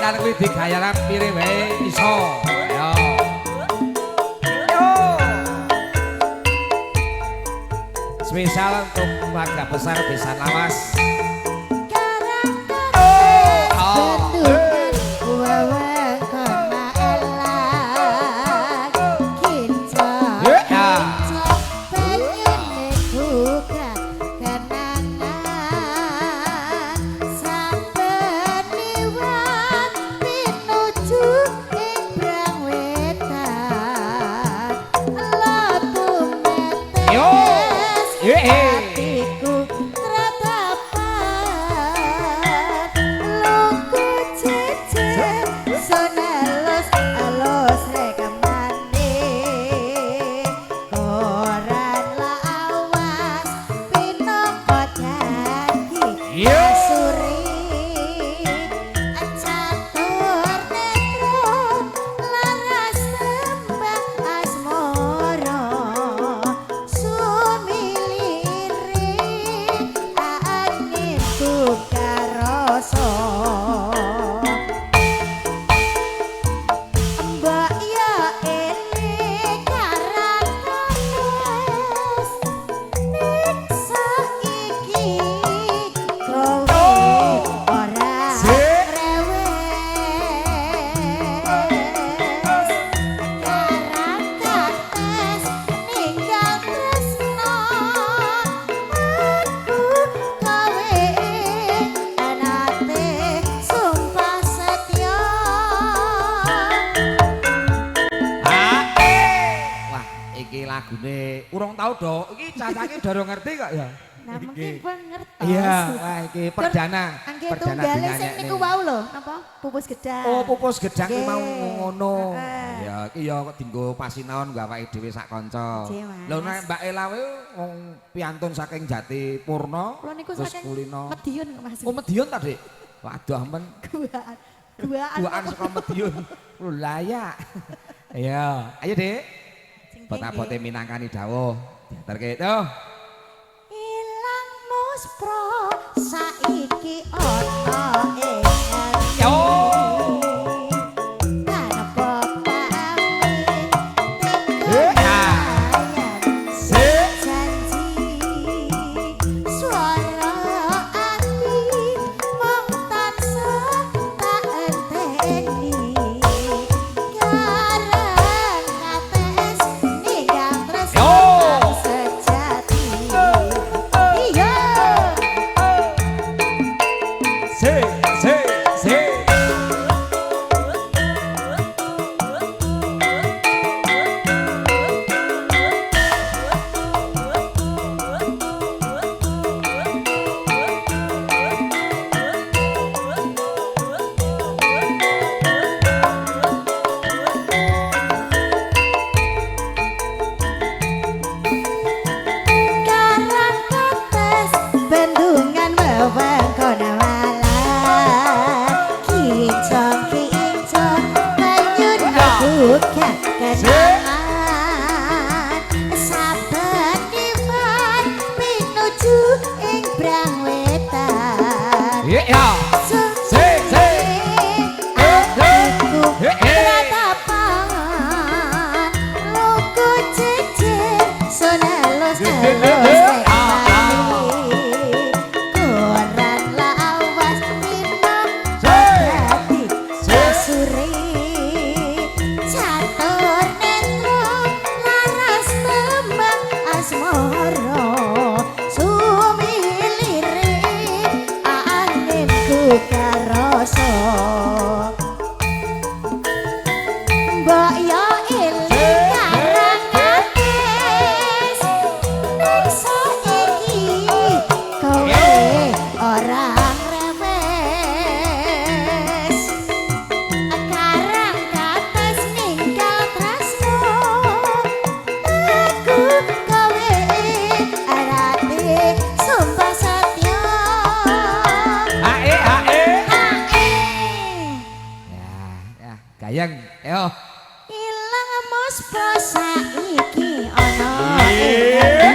Dagelan kuwi digayana pire wae iso. Ayo. Yo. Spesial untuk keluarga besar Besan Lawas. Urung tau do, iki cacake durung ngerti kok ya. Nah, mungkin pun ngertos. Iya, wah iki perdana. Perdana tunggale sing niku wau lho, napa? Pupus gedang. Oh, pupus gedang ki mau ngono. Ya, iki ya kok dienggo pasinaon nggo awake dhewe sak kanca. Lho nek Mbak Ella wae wong piantun saking Jati Purna. Kula niku saking Medion kok Mas. Oh, Medion ta, Dik? Waduh men. Guaan. Guaan saka Medion. Lho layak. Iya, ayo Dik. Botabote minangkani dawuh diaturke to. Ilang muspro saiki ana ing yo. Tanpa pamit janji swara ati mung tansah tak enteni. Gayeng, ayo. Ilang muspro saiki ana ing